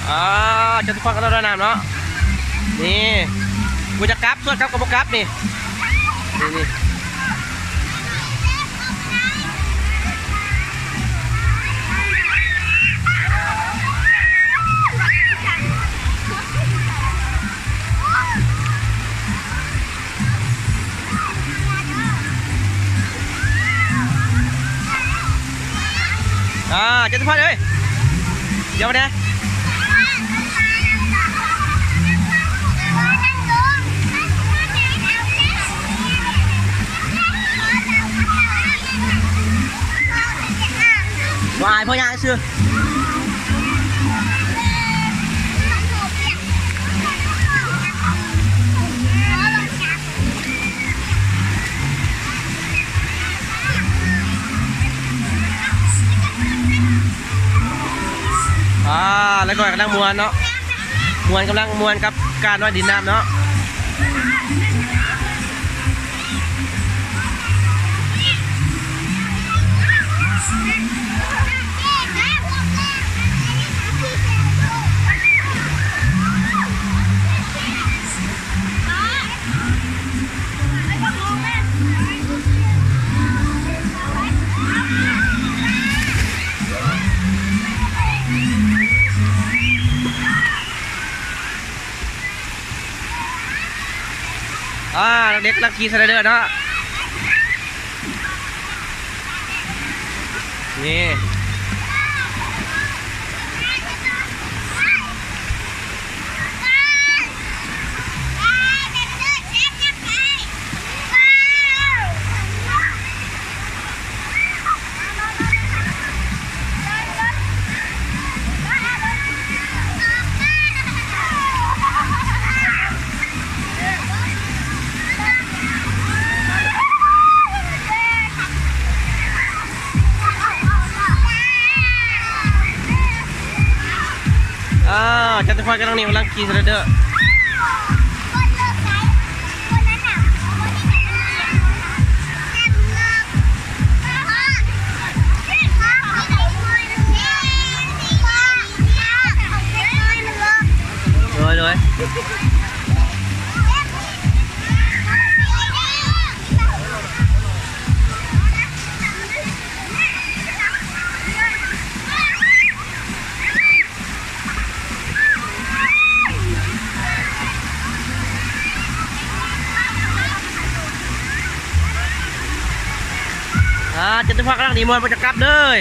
ອ່າ ຈະທຸກຄົນກໍລອຍນ້ຳເນາະ ນີ້ ບໍ່ຈະກັບ ຊວນກັບກໍບໍ່ກັບນີ້ ນີ້ ນີ້. ອ່າ ຈະທຸກຄົນເອີຍ ດຽວມາແດ່. ບໍ່ອາຍ ພໍຍ່າງຊື່. ອ່າ ແລ້ວກໍກຳລັງມ່ວນເນາະ ມ່ວນ ກຳລັງມ່ວນກັບການວ່າຍດິນນ້ຳເນາະ. ອ່າ ເດັກໆ ກຳລັງຂີ່ສະໄລເດີເນາະ ນີ້. ອ່າ ຈັດຕິພອນກຳລັງນີ້ ກຳລັງຂີ່ສະໄລເດີ. ໂດຍ ໂດຍ. ອ່າ ຈັດຕິພອນກຳລັງນີ້ ມ່ວນບໍ່ຈະກັບເລີຍ.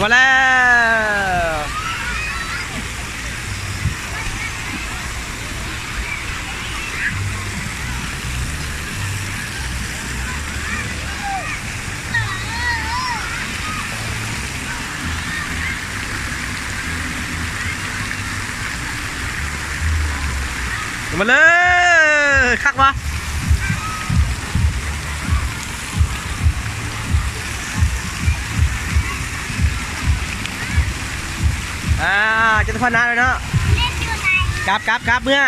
ມາແລ້ວ. ມາເລີຍ ຄັກວະ. ອ່າ ຈະໄດ້ພານາແລ້ວເນາະ. ກັບ ກັບ ກັບເມືອ.